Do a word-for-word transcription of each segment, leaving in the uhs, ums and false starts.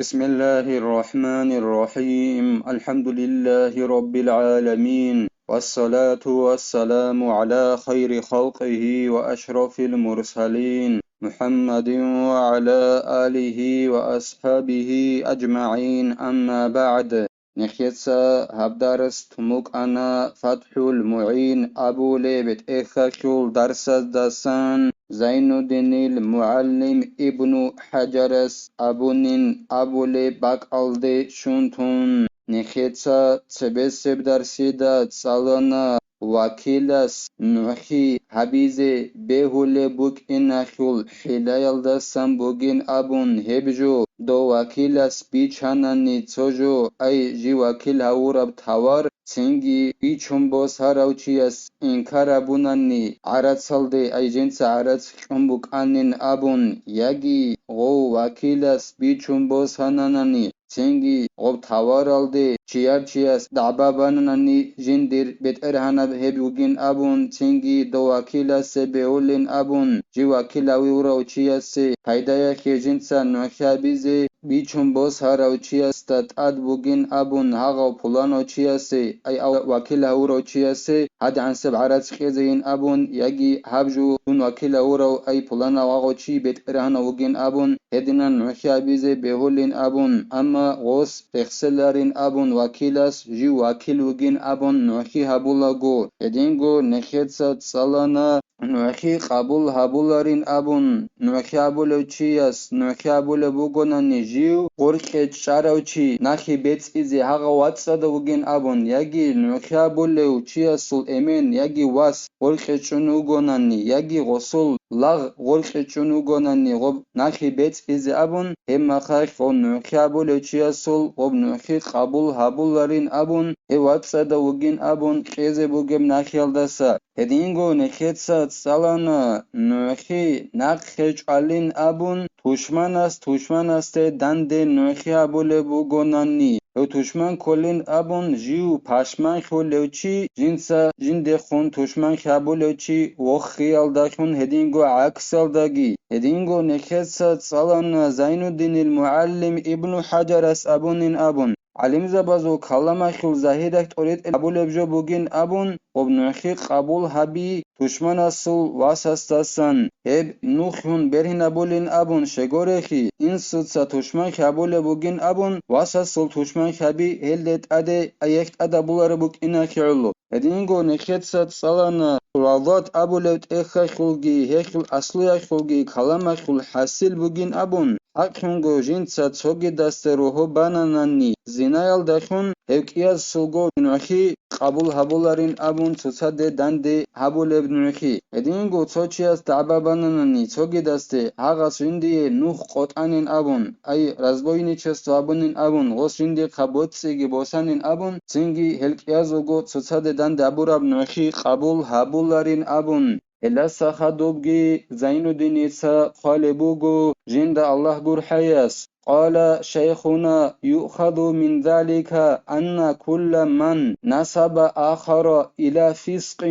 بسم الله الرحمن الرحيم. الحمد لله رب العالمين. والصلاة والسلام على خير خلقه وأشرف المرسلين محمد وعلى آله وأصحابه أجمعين. أما بعد. Нехеца гьаб дарс тун букӀана ФатхӀул МугӀин абулеб тӀехьалъул дарсаздасан, Зайнуддинил МугӀаллим Ибну ХӀажарас абунин абулеб бакӀалде щун тун. Нехеца цебесеб дарсида цӀалана вакилас нугӀлъи гьабизе бегьулеб букӀиналъул хӀилаялдасан бугин абун гьеб жо, дов вакилас бичанани цо жо, ай жив вакил гьавураб тавар, цинги бичун босарав чияс инкар абунани гӀарацалде, ай жинца гӀарац кьун букӀанин абун, яги гъов вакилас бичун босананани, цинги гъоб таваралде чияр чияс дагӀба бананани жиндир бетӀергьанаб гьеб вугин абун, цинги дов вакиласе бегьулин абун, жив вакил гьавурав чиясе пайдаялъе жинца нугӀлъи гьабизе бичун босарав чиясда тӀад бугин абун гьагъав пуланав чиясе, ай ав вакил гьавурав чиясе гьадигӀансеб гӀарац кьезейин абун, яги гьаб жо дун вакил гьавурав, ай пуланав гьагъав чи бетӀергьанав вугин абун, гьединан нугӀлъи гьабизе бегьулин абун, амма гъос рехселарин абун вакилас жив вакил вугин абун нугӀлъи гьабулаго, гьединго нехеца цӀалана нугӀлъи къабул гьабуларин абун, нугӀлъи гьабулев чияс нугӀлъи гьабулеб бугонани жив гъоркье чӀарав чи нахъе бецӀизе гьагъав вацӀцӀадав вугин абун, яги нугӀлъи гьабулев чиясул эмен яги вас гъоркье чӀун вугонани, яги гъосул лагъ гъоркье чӀун вугонани гъоб нахъе бецӀизе абун, гьеб мехалъ гъоб нугӀлъи гьабулев чиясул гъоб нугӀлъи къабул гьабуларин абун, гьев вацӀцӀадав вугин абун кьезе бугеб нахъеялдаса. Гьединго нехеца цӀалана нугӀлъи нахъе чӀвалин абун, тушманас тушманасде данде нугӀлъи гьабулеб бугонани, гьев тушман кколин абун жив пашманлъулев чи, жинца жиндехун тушманлъи гьабулев чи вохиялдалъун, гьединго гӀаксалдаги. Гьединго нехеца цӀалана Зайнуддинил МугӀаллим Ибну ХӀажарас абунин абун, гӀалимзабазул каламалъул загьиралъ тӀоритӀел гьабулеб жо бугин абун, гъоб нугӀлъи къабул гьаби тушманасул васасдасан, гьеб нухлъун бергьинабулин абун щегорехи, инсуца тушманлъи гьабулеб бугин абун, васасул тушманлъи гьаби гьелде тӀаде аялъ тӀадабулареб букӀиналъе гӀоло. Гьединго нехеца цӀалана Равдат абулеб тӀехьалъулги гьелъул аслуялъулги каламалъул хӀасил бугин абун, хӀакълъунго жинца цогидасде рогьо бананани зинаялдалъун, гьев кӀиясулго нугӀлъи къабул гьабуларин абун цоцаде данде гьабулеб нугӀлъи. Гьединго цо чияс дагӀба бананани цогидасде гьагъас жиндие нух къотӀанин абун, ай, разбойничество абунин абун, гъос жиндихъа боцӀиги босанин абун, цинги гьел кӀиязулго цоцаде данде гьабураб нугӀлъи къабул гьабуларин абун. Гьелдаса хадубги Зайнуддиница хъвалеб буго жинда Аллагь гурхӀаяс: قال شيخنا: يؤخذ من ذلك أن كل من نسب آخر إلى فسق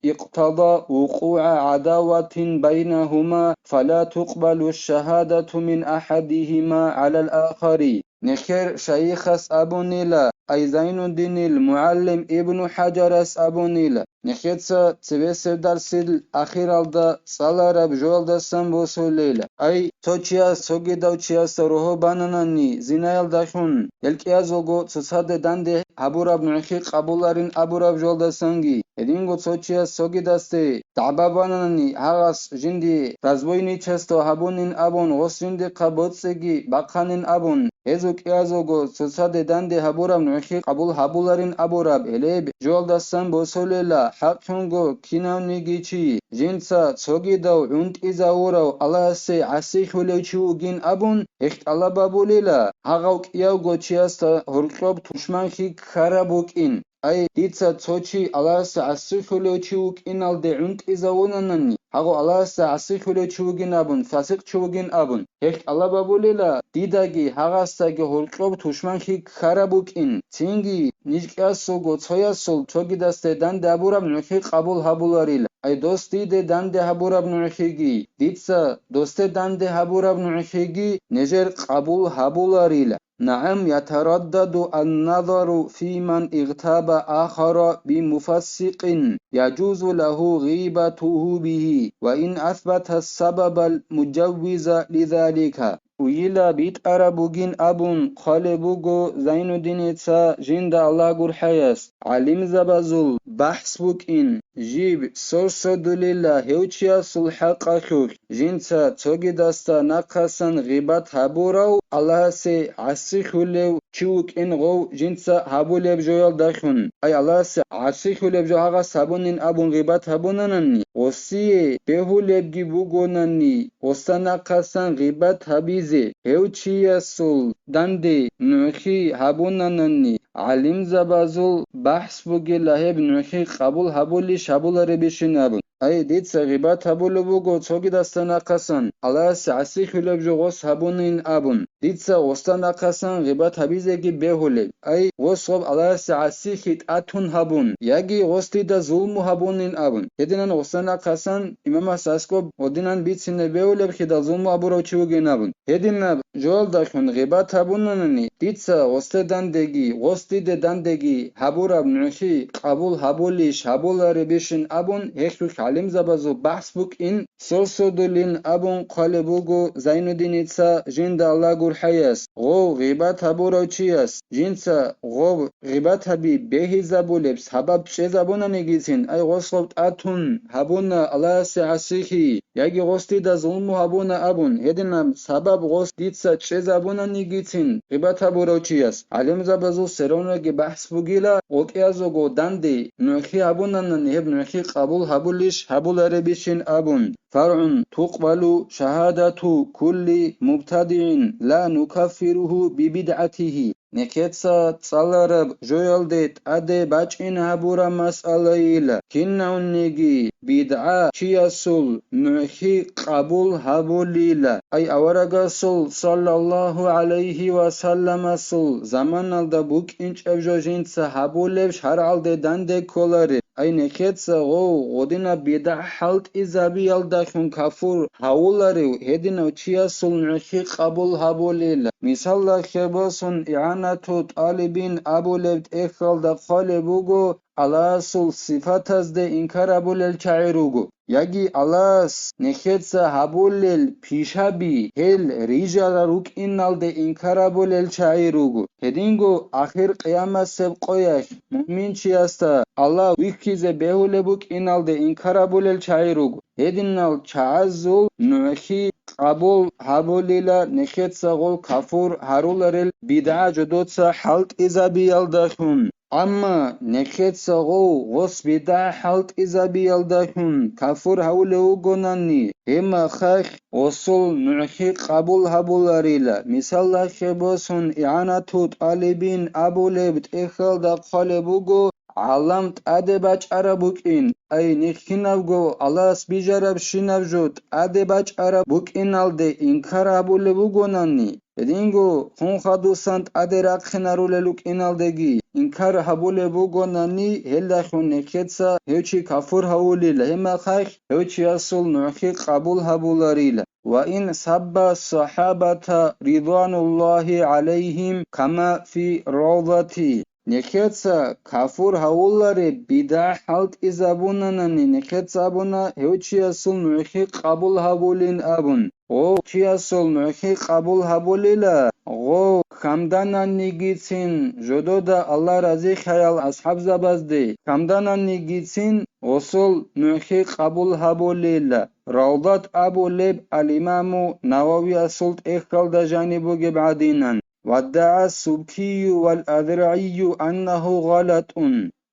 اقتضى وقوع عداوة بينهما، فلا تقبل الشهادة من أحدهما على الآخر. Нехер шайихас абунила, ай Зайнуддинил мугӀаллим Ибну ХӀажарас абунила, нехеца цебесеб дарсил ахиралда цӀалараб жоялдасан босулел, ай, цо чияс цогидав чиясда рогьо бананани зинаялдалъун, гьел кӀиязулго цоцаде данде гьабураб нугӀлъи къабуларин абураб жоялдасанги, гьединго цо чияс цогидасде дагӀба бананани гьагъас жиндие разбойничество гьабунин абун, гъос жиндихъа боцӀиги бахъанин абун, гьезул кӀиязулго цоцаде данде гьабураб нугӀлъи къабул гьабуларин абураб гьелеб жоялдасан босулела, хӀакълъунго кинавниги чи жинца цогидав гӀунтӀизавурав Аллагьасе гӀасилъулев чи вугин абун, гьелъ тӀалаб гьабулела, гьагъав кӀиявго чиясда гьоркьоб тушманлъи ккараб букӀин. Ай, дица цо чи Аллагьасе гӀасилъулев чи вукӀиналде гӀунтӀизавунанани, гьагъав Аллагьасе гӀасилъулев чи вугин абун, фасикъ чи вугин абун, гьелъ тӀалаб гьабулела, дидаги гьагъасдаги гьоркьоб тушманлъи ккараб букӀин, цинги ниж кӀиясулго цоясул цогидасде данде гьабураб нугӀлъи къабул гьабуларила. ай дос диде данде гьабураб нугӀлъиги, дица досде данде гьабураб нугӀлъиги нижер къабул гьабуларила. نعم، يتردد النظر في من اغتاب آخر بمفسق يجوز له غيبته به، وإن أثبت السبب المجوز لذلك. Уйила битӀараб бугин абун хъвалеб буго Зайнуддиница, жинда Аллагь гурхӀаяс, гӀалимзабазул бахӀс букӀин, жиб сорсодулила гьев чиясул хӀакъалъулъ, жинца цогидасда нахъасан гъибат гьабурав, Аллагьасе гӀасихьулев чи вукӀин гъов жинца гьабулеб жоялдалъун. Ай Аллагьасе гӀасихьулеб жо гьагъас гьабунин абун гъибат гьабунанани, гъосие бегьулебги бугонани, гъосда нахъасан гъибат гьабизе, гьев чиясул данде нугӀлъи гьабунанани, гӀалимзабазул бахӀс бугила гьеб нугӀлъи къабул гьабулищ гьабуларебищин абун. Ай, дица гъибат гьабулеб буго цогидасда нахъасан, Аллагьасе гӀасихьулеб жо гъос гьабунин абун, дица гъосда нахъасан гъибат гьабизеги бегьулеб. Ай, гъос гъоб Аллагьасе гӀасихьи тӀатун гьабун, яги гъос дида зулму гьабунин абун. Гьединан гъосда нахъасан имамас аскӀоб гьодинан бицине бегьулеб хидал зулму абурав чи вугин абун. Гьединаб жоялдалъун гъибат гьабунанани, дица гъосде дандеги, гъос диде дандеги гьабураб нугӀлъи къабул гьабулищ гьабуларебищин абун, гьелъулъ гӀалимзабазул бахӀс букӀин сорсодулин абун хъвалеб буго Зайнуддиница, жинда Аллагь гурхӀаяс, гъов гъибат гьабурав чияс, жинца гъов гъибат гьаби бегьизабулеб сабаб чӀезабунанигицин, ай гъос гъоб тӀатун гьабуна Аллагьасе гӀасихьи, яги гъос дида зулму гьабуна абун, гьединаб сабаб гъос дица чӀезабунанигицин гъибат гьабурав чияс, гӀалимзабазул серонаги бахӀс бугила, гъокӀиязего данде нугӀлъи гьабунанани гьеб нугӀлъи къабул гьабулищ гьабуларебищин абун. فرع: تقبل شهادة كل مبتدع لا نكفره ببدعته. Нехеца цӀалараб жоялде тӀаде бачӀин гьабураб масъалайила, кинавниги бидгӀа чиясул нугӀлъи къабул гьабулила. Ай аварагасул, саллаллагьу гӀалайгьи ва салламасул, заманалда букӀинчӀеб жо жинца гьабулеб шаргӀалде данде кколареб. Ай нехеца гъов гъодинаб бидгӀа хӀалтӀизабиялдалъун кафур гьавуларев гьединав чиясул нугӀлъи къабул гьабулила. Мисалалъе босун, ИгӀанату тӀалибин абулеб тӀехьалда хъвалеб буго, Аллагьасул сифатазде инкар абулел чагӀи руго, яги Аллагьас нехеца гьабулел пишаби гьел рижарал рукӀиналде инкар абулел чагӀи руго. Гьединго ахир къиямасеб къоялъ муъминчиясда Аллагь вихьизе бегьулеб букӀиналде инкар абулел чагӀи руго. Гьединал чагӀазул нугӀлъи къабул гьабулила нехеца гъол кафур гьаруларел бидгӀа жодоца хӀалтӀизабиялдалъун. Амма нехеца гъов гъос бидгӀа хӀалтӀизабиялдалъун кафур гьавулев вугонани, гьеб мехалъ гъосул нугӀлъи къабул гьабуларила. Мисалалъе босун, ИгӀанату тӀалибин абулеб тӀехьалда хъвалеб буго, гӀалам тӀаде бачӀараб букӀин, ай нихьинабго Аллагьас бижарабщинаб жо тӀаде бачӀараб букӀиналде инкар гьабулеб бугонани, гьединго хун хадусан тӀаде рахъинарулел рукӀиналдеги инкар гьабулеб бугонани, гьелдалъун нехеца гьев чи кафур гьавулила, гьеб мехалъ гьев чиясул нугӀлъи къабул гьабуларила. وإن سب الصحابة رضوان الله عليهم كما في الروضة. Нехеца кафур гьавулареб бидгӀа хӀалтӀизабунанани, нехеца абуна гьев чиясул нугӀлъи къабул гьабулин абун. Гъов чиясул нугӀлъи къабул гьабулила, гъов хьамдананигицин жодода Аллагь разилъаял асхӀабзабазде, хьамдананигицин гъосул нугӀлъи къабул гьабулила. Равдат абулеб ал-Имаму Нававиясул тӀехьалда жаниб бугеб гӀадинан. وادعى السبكي والأذرعي أنه غلط.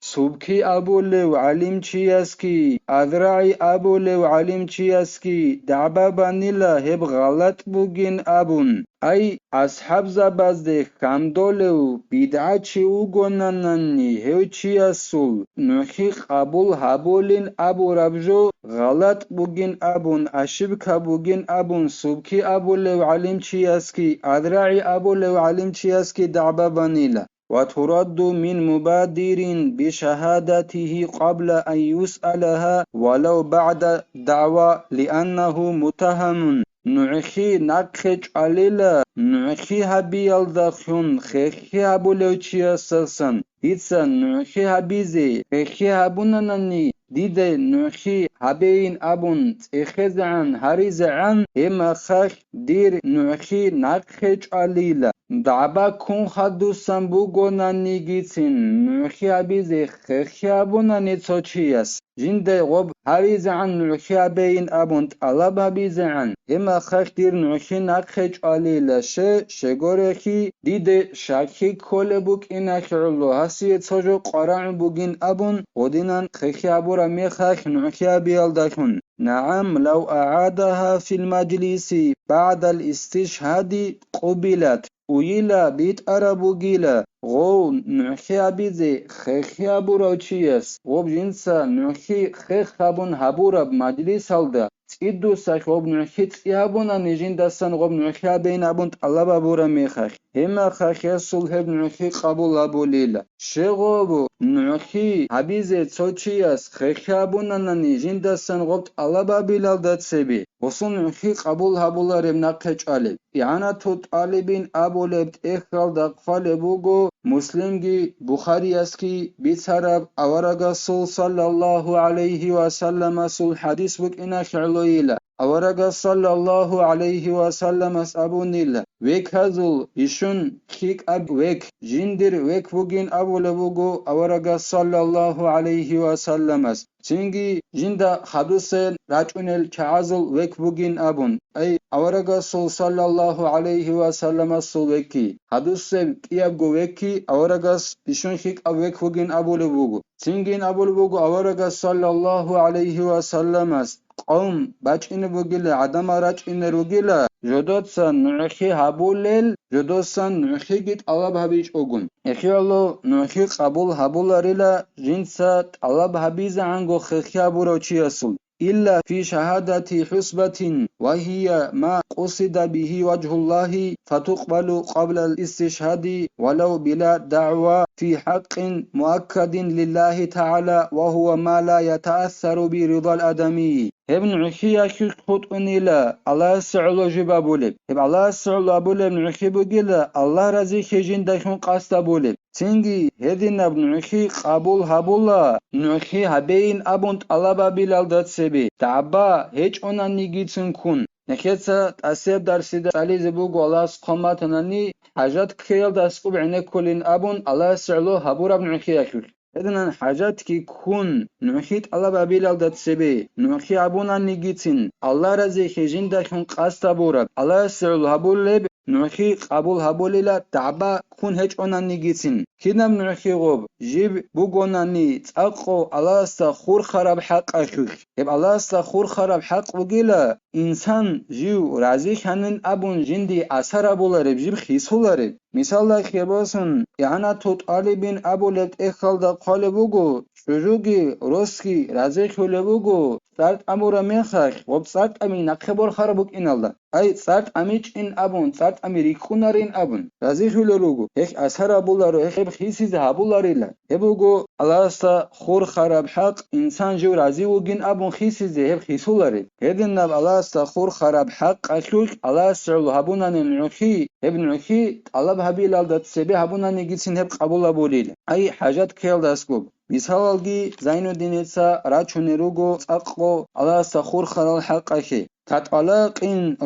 Субки абулев гӀалимчиясги, АзрагӀи абулев гӀалимчиясги дагӀба банила гьеб гъалатӀ бугин абун. Ай, асхӀабзабазде хьамдолев бидгӀачи вугонанани гьев чиясул нугӀлъи къабул гьабулин абураб жо гъалатӀ бугин абун, ошибка бугин абун, Субки абулев гӀалимчиясги, АзрагӀи абулев гӀалимчиясги дагӀба банила. وترد من مبادر بشهادته قبل أن يسألها ولو بعد دعوى لأنه متهم. НугӀхи нахъе чӀвалила, нугӀхи гьабиялдалъун хехи гьабулев чиясасан. Дица нугӀхи гьабизе хехи гьабунанани, дида нугӀхи гьабейин абун цӀехезегӀан гьаризегӀан, гьеб мехалъ дир нугӀхи нахъе чӀвалила. ДагӀба ккун хадусан бугонанигицин, нугӀхи гьабизе хехи гьабунани цо чияс, жинда гъоб гьаризегӀан нугӀхи гьабейин абун тӀалаб гьабизегӀан, гьеб мехалъ дир нугӀхи нахъе чӀвалила, ще, щегорехи, диде щакги кколеб букӀиналъе гӀоло, гьасие цо жо къварагӀун бугин абун, гъодинан хехи гьабураб мехалъ нугӀхи гьабиялдалъун. نعم، لو أعادها في المجلس بعد الاستشهاد قبلت. Уйила, битӀараб бугила, гъов нугӀхи гьабизе хехи гьабурав чияс, гъоб жинца нугӀхи хех гьабун гьабураб мажлисалда, цӀидуса гъоб нугӀхи цӀи гьабунани жиндасан гъоб нугӀхи гьабейин абун тӀалаб гьабураб мехалъ, гьеб мехалъ гьесул гьеб нугӀхи къабул гьабулила. Щегъов нугӀхи гьабизе цо чияс хехи гьабунанани жиндасан гъоб тӀалаб гьабилалда цебе, гъосул нугӀхи къабул гьабулареб нахъе чӀвалеб. ИгӀанату тӀалибин абулеб тӀехьалда хъвалеб буго Муслимги Бухариясги бицараб аварагасул саллаллагьу гӀалайгьи ва салламасул хӀадис букӀиналъе гӀолойила. Аварагас саллаллагьу гӀалайгьи ва салламас абунила, веказул бищун лъикӀаб век, жиндир век бугин абулеб буго аварагас саллаллагьу гӀалайгьи ва салламас. Цинги жинда хадусен рачӀунел чагӀазул век бугин абун, ай аварагасул саллаллагьу гӀалайгьи ва салламасул векги, хадусеб кӀиябго векги аварагас бищун лъикӀаб век бугин абулеб буго. Цинги абулеб буго аварагас саллаллагьу гӀалайгьи ва салламас, къавм бачӀине бугила, гӀадамал рачӀине ругила, жодоца нугӀхи гьабулел, жодосан нугӀхиги тӀалаб гьабичӀогун. Эхиялъул нугӀхи къабул гьабуларила жинца тӀалаб гьабизегӀанго хехи гьабурав чиясул. إلا في شهادة حسبة وهي ما قصد به وجه الله فتقبل قبل الاستشهاد ولو بلا دعوى في حق مؤكد لله تعالى وهو ما لا يتأثر برضا الآدمي. Гьеб нугӀхиялъулъ хутӀунила Аллагьасе гӀоло жиб абулеб. Гьеб Аллагьасе гӀоло абулеб нугӀхи бугила Аллагь разихье жиндалъун къасд абулеб. Цинги гьединаб нугӀхи къабул гьабула, нугӀхи гьабейин абун тӀалаб гьабилалда цебе, дагӀба гьечӀонанигицин ккун. Нехеца тӀасеб дарсида цӀализе буго Аллагьас хъван батанани, хӀажат ккеялда аскӀуб гӀенеккулин абун Аллагьасе гӀоло гьабураб нугӀхиялъулъ. Гьединан хӀажатги ккун, нугӀхи тӀалаб гьабилалда цебе, нугӀхи гьабунанигицин, Аллагь разихье жиндалъун къасд гьабураб, Аллагьасе гӀоло гьабулеб, нугӀхи къабул гьабулила дагӀба ккун гьечӀонанигицин. Кинаб нугӀхи гъоб, жиб бугонани цӀакъго Аллагьасда хурхараб хӀакъалъулъ. Гьеб Аллагьасда хурхараб хӀакъ бугила, инсан жив разилъанин абун жинди асар гьабулареб, жиб хисулареб. Мисалда хебосун, игӀанату тӀалибин абулеб тӀехьалда хъвалеб буго, чӀужуги росги разилъулеб буго, цӀар тӀамураб мехалъ, гъоб цӀар тӀами нахъе борхараб букӀиналда. Ай, цӀар тӀамичӀин абун, цӀар тӀами рикӀкӀунарин абун, разилъулел руго, гьелъ асар гьабуларо, гьеб хисизе гьабуларила. Гьеб буго Аллагьасда хурхараб хӀакъ, инсан жив рази вугин абун хисизе гьеб хисулареб. Гьединаб Аллагьасда хурхараб хӀакъалъулъ Аллагьасе гӀоло гьабунани нугӀхи, гьеб нугӀхи тӀалаб гьабилалда цебе гьабунанигицин гьеб къабул гьабулила. Ай, хӀажат ккеялда аскӀуб. Мисалалги Зайнуддиница рачунел руго цӀакъго Аллагьасда хурхарал хӀакъалъе. كطلاق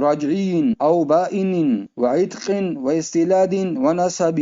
رجعي أو بائن وعتق واستيلاد ونسب.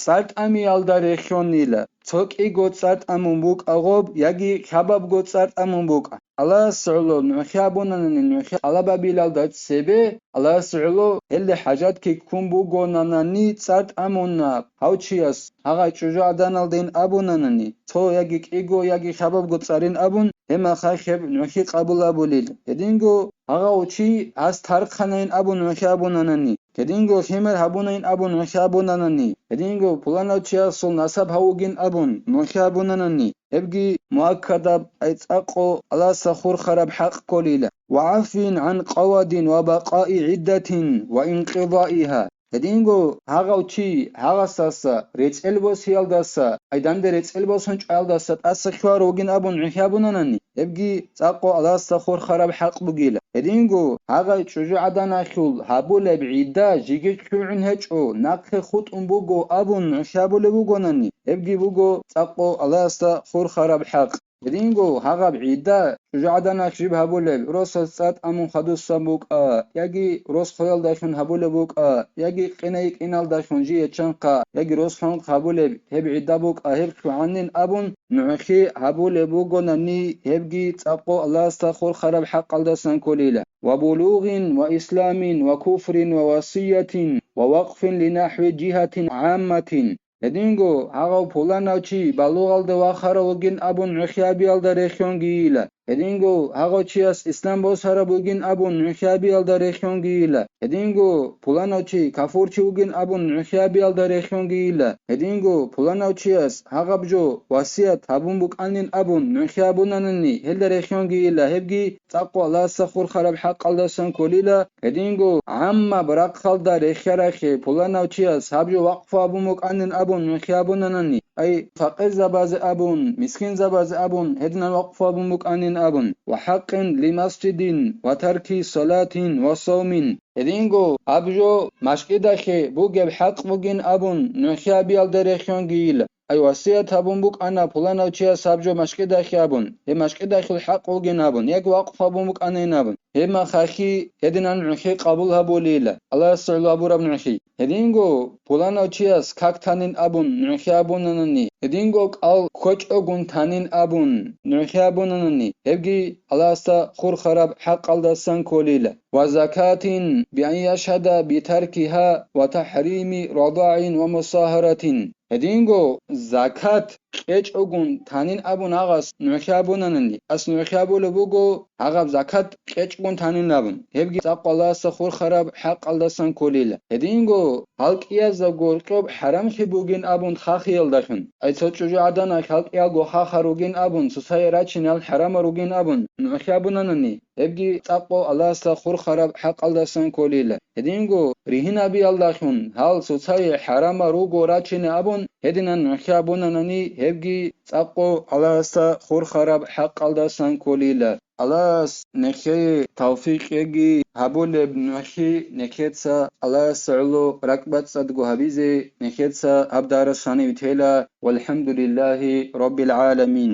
ЦӀар тӀамиялда рехьонила, цо кӀиго цӀар тӀамун букӀа гъоб яги хабабго цӀар тӀамун букӀа. Аллагьасе гӀоло нугӀхи гьабунанани нугӀхи тӀалаб гьабилалда цебе, Аллагьасе гӀоло гьелде хӀажатги ккун бугонанани цӀар тӀамуна гьав чияс, гьагъай чӀужугӀаданалдайин абунанани, цо яги кӀиго, яги хабабго цӀарин абун, гьеб мехалъ гьеб нугӀхи къабул гьабулел. Гьединго гьагъав чи гьас тархъанайин абун нугӀхи гьабунанани, гьединго лъимер гьабунайин абун нугӀхи гьабунанани, гьединго пуланав чиясул насаб гьав вугин абун нугӀхи гьабунанани, гьебги муаккадаб, ай цӀакъго Аллагьасда хурхараб хӀакъ кколила. وعفو عن قود وبقاء عدة وانقضائها. Гьединго гьагъав чи гьагъасдаса, рецӀел босиялдаса, гӀадамде рецӀел босун чӀваялдаса тӀаса лъугьарав вугин абун нугӀлъи гьабунанани, гьебги цӀакъго Аллагьасда хурхараб хӀакъ бугила. Гьединго гьагъай чӀужугӀаданалъул гьабулеб гӀидда жеги лъугӀун гьечӀо, нахъе хутӀун буго абун нугӀлъи гьабулеб бугонани, гьебги буго цӀакъго Аллагьасда хурхараб хӀакъ. Гьединго гьагъаб гӀидда чӀужугӀаданалъ жиб гьабулеб, росас цӀа тӀамун хадусан букӀа, яги рос хвеялдалъун гьабулеб букӀа, яги къина йикӀиналдалъун жие чанхъа, яги рос хӀонхъ гьабулеб, гьеб гӀидда букӀа, гьеб лъугӀанин абун нугӀлъи гьабулеб бугонани, гьебги цӀакъго Аллагьасда хурхараб хӀакъалдасан кколила. Ва булугъин, ва исламин, ва куфрин, ва васиятин, ва вакъфин линахӀви жигьатин гӀамматин. Гьединго гьагъав пуланав чи балугъалде вахарав вугин абун нугӀлъи гьабиялда рехьонгийила. Гьединго гьагъав чияс ислам босараб бугин абун нугӀлъи гьабиялда рехьонгийила. Гьединго пуланав чи кафурчи вугин абун нугӀлъи гьабиялда рехьонгийила. Гьединго пуланав чияс гьагъаб жо васият гьабун букӀанин абун нугӀлъи гьабунанани, гьелда рехьонгийила, гьебги цӀакъго Аллагьасда хурхараб хӀакъалдасан кколила. Гьединго гӀаммаб рахъалда рехьарахъе пуланав чияс гьаб жо вакъфу гьабун букӀанин абун нугӀлъи гьабунанани, ай факъирзабазе абун, мискинзабазе абун, гьединан вакъфу гьабун букӀанин абун, ва хӀакъин лимасжидин, ва тарки салатин, ва савмин. Гьединго гьаб жо машкӀидахъе бугеб хӀакъ бугин абун нугӀлъи гьабиялда рехьонгийила. Ай васият гьабун букӀана пуланав чияс гьаб жо машкӀидахъе абун, гьеб машкӀидахъул хӀакъ бугин абун, яги вакъф гьабун букӀанин абун, гьеб мехалъги гьединан нугӀлъи къабул гьабулила, Аллагьас гӀоло гьабураб нугӀлъи. Гьединго пуланав чияс как танин абун нугӀлъи гьабунанани, гьединго кӀал кквечӀогун танин абун нугӀлъи гьабунанани, гьебги Аллагьасда хурхараб хӀакъалдасан кколила. Ва закатин, биан яшгьада битаркиха ва тахӀрими радагӀин ва мусагьаратин. Гьединго закат кьечӀогун танин абун гьагъас нугӀлъи гьабунанани, ас нугӀлъи гьабулеб буго, гьагъаб закат кьечӀгун танин абун, гьебги цӀакъ Аллагьасда хурхараб хӀакъалдасан кколила. Гьединго гьал кӀиязда гьоркьоб хӀарамлъи бугин абун хахиялдалъун, ай цо чӀужугӀаданалъ гьал кӀиялго хахар ругин абун, цоцае рачинал хӀарамал ругин абун нугӀлъи гьабунанани, гьебги цӀакъго Аллагьасда хурхараб хӀакъалдасан кколила. Гьединго ригьин гьабиялдалъун гьал цоцае хӀарамал руго рачине абун, гьединан нугӀлъи гьабунанани, гьебги цӀакъго Аллагьасда хурхараб хӀакъалдасан кколила. Аллагьас нехее тавфикъ кьеги, гьабулеб нугӀлъи нехеца Аллагьасда гӀоло ракӀбацӀцӀадго гьабизе нехеца гьаб дарас гьанив тела. ВалхӀамдулиллагьи раббил гӀаламин.